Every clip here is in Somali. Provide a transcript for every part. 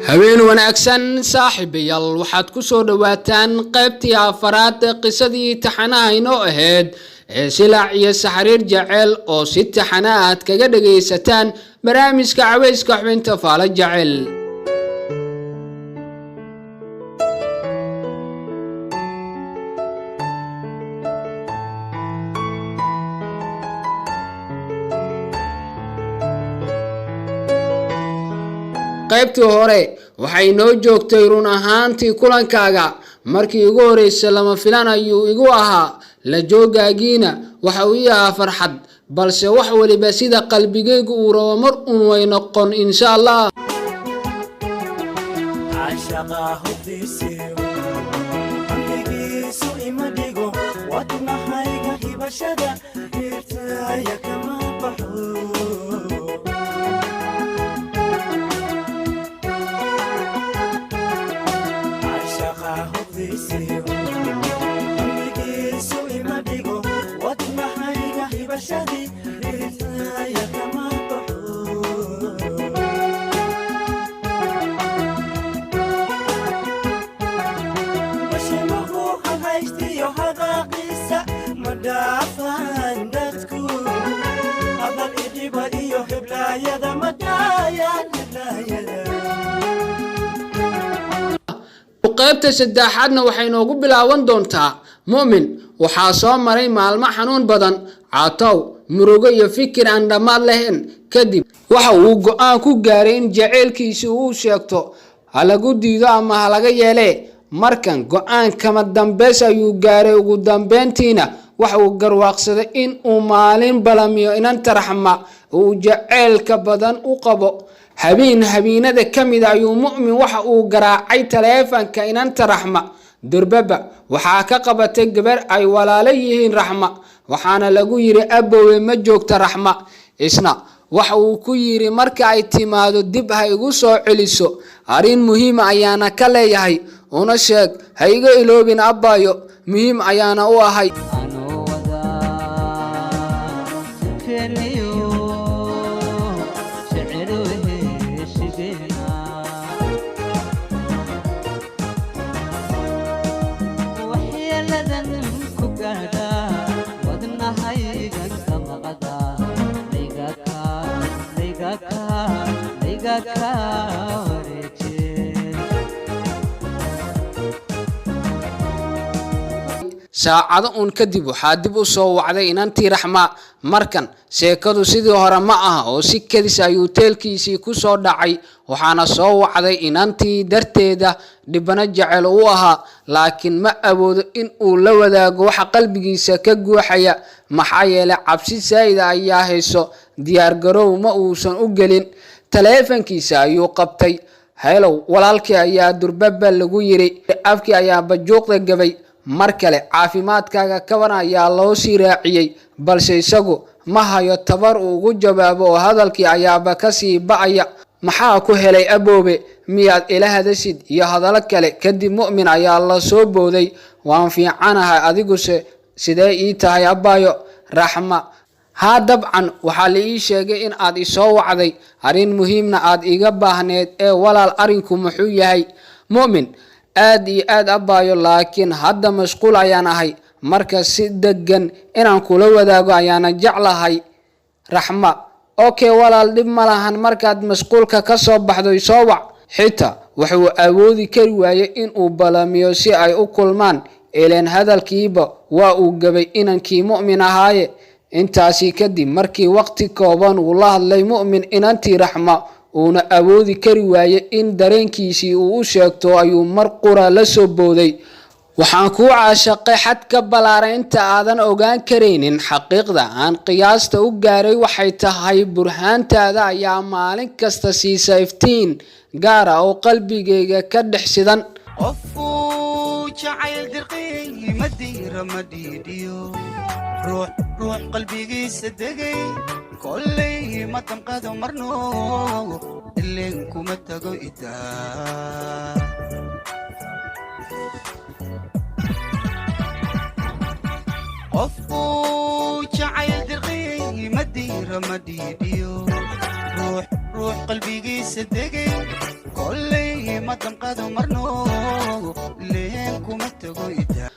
Habeen wanaagsan, saaxiibayaal. Waxaad ku soo dhowaataan qaybtii afaraad ee qisadii taxanaha inoo ahayd ee Silac iyo Saxariir Jaceyl, oo si taxana aad kaga dhagaysataan barnaamijka Caweyska, xubinta Faalo Jaceyl. Qaybtii hore waxay noo joogtay: run ahaantii, kulankaaga markii ugu horreysay lama filan ayuu igu ahaa, la joogaagiina waxa uu ii ahaa farxad, balse wax waliba sida qalbigaygu uu rabo mar uun way noqon, insha Allah. Caashaqa hubdiisiyo hammigiisu ima dhigo, wadnahayga hibashada hirtaaya kama baxo. Caashaqa hubdiisiyo hammigiisu ima dhigo, wadnahayga hibashadii hirtaaya kama baxo. Bashimuhu halhaystiyo hadaaqiisa ma dhaafaan dadku, hadal idhiba iyo heblaayada ma daayaan heblaayada. Qaybta saddexaadna waxay noogu bilaaban doontaa: Mu'min waxaa soo maray maalmo xanuun badan, catow, murugo iyo fikir aan dhammaad lahayn. Kadib waxa uu go'aan ku gaaray in jaceylkiisi uu sheegto, ha lagu diido ama ha laga yeelee. Markan go'aan kama dambeys ayuu gaaray. Ugu dambeyntiina waxa uu garwaaqsaday in uu maalin balamiyo inanta Raxma uu jaceylka badan u qabo. Habeen habeennada ka mid ayuu Mu'min waxa uu garaacay taleefanka inanta Raxma. Durbaba waxaa ka qabatay gabar ay walaalo yihiin Raxma, waxaana lagu yidhi: "Abowe, ma joogta Raxma?" Isna waxa uu ku yidhi: "Marka ay timaado dib ha igu soo celiso, arrin muhiima ayaana ka leeyahay, una sheeg ha iga iloobin abbayo, muhiim ayaana u ahay." Anoo wadaa sirkeeniyo jecel weheshigeena, waxyeeladan ku gaadha wadnahaygan damqada, layga ka wareeje. Saacado uun kadib waxaa dib u soo wacday inantii Raxma. Markan sheekadu sidii hore ma aha, oo si kedis ayuu teelkiisii ku soo dhacay. Waxaana soo wacday inantii darteeda dhibano jecel u ahaa, laakiin ma awoodo in uu la wadaago waxa qalbigiisa ka guuxaya, maxaa yeelay cabsi saa'ida ayaa hayso. Diyaargarow ma uusan u gelin. Taleefankiisa ayuu qabtay. "Hello, walaalkii," ayaa durbaba lagu yiri. Afkii ayaa bajuuqda gabay. Mar kale: "Caafimaadkaaga kaban?" ayaa loo sii raaciyey, balse isagu ma hayo tabar uu ugu jawaabo, oo hadalkii ayaaba kasii ba'aya. "Maxaa ku helay, aboobe? Miyaad ila hadasid?" iyo hadallo kale. Kadib Mu'min ayaa la soo booday: "Waan fiicanahay, adiguse sidee ii tahay, abaayo Raxma?" "Haa, dabcan waxaa la ii sheegay in aad isoo wacday, arrin muhiimna aad iiga baahneed, ee walaal, arrinku muxuu yahay?" Mu'min: "Aad iyo aad, abaayo, laakiin hadda mashquul ayaan ahay, marka si degan inaan kula wadaago ayaana jeclahay." Raxma: "Okay walaal, dhib ma lahan, markaad mashquulka ka soo baxdo isoo wac." Xitaa wuxuu awoodi kari waayey in uu balamiyo si ay u kulmaan, ileen hadalkiiba waa uu gabay inankii Mu'min ahaaye. Intaasi kadib, markii waqti kooban uu la hadlay Mu'min inantii Raxma, uuna awoodi kari waayey in dareenkiisii uu u sheegto, ayuu mar qura la soo booday: "Waxaan kuu caashaqay xad ka ballaaran inta aadan ogaan karaynin. Xaqiiqda aan qiyaasta u gaaray waxay tahay burhaantaada ayaa maalin kasta siisa iftiin gaara oo qalbigayga ka dhex sidan." Qofuu jacayl dirqay ma diira, ma dhiidhiyo, ruux ruux qalbigiisa degay kollay ma damqado marno, ileen kuma tago idaa. Qofuu jacayl dirqay ma diira, ma dhiidhiyo, ruux ruux qalbigiisa degay. Kolley ma damqado marno, leen kuma tago idaa.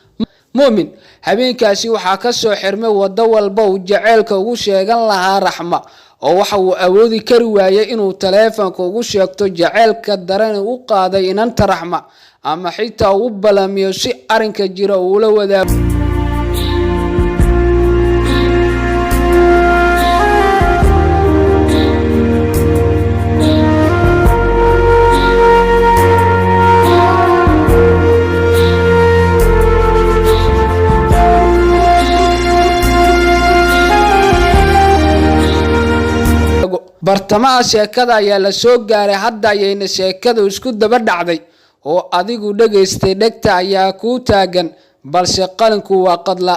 Muumin habeenkaasi waxaa ka soo xirmay waddo walba uu jaceylka ugu sheegan lahaa Raxma, oo waxa uu awoodi kari waayey inuu taleefanka ugu sheegto jaceylka daran u qaaday inanta Raxma, ama xitaa uu balamiyo si arrinka jira uula wadaago. Bartamaha sheekada ayaa la soo gaaray. Hadda ayayna sheekadu isku daba dhacday, oo adigu dhegaystay dhegta ayaa kuu taagan, balse qalinku waa qadla.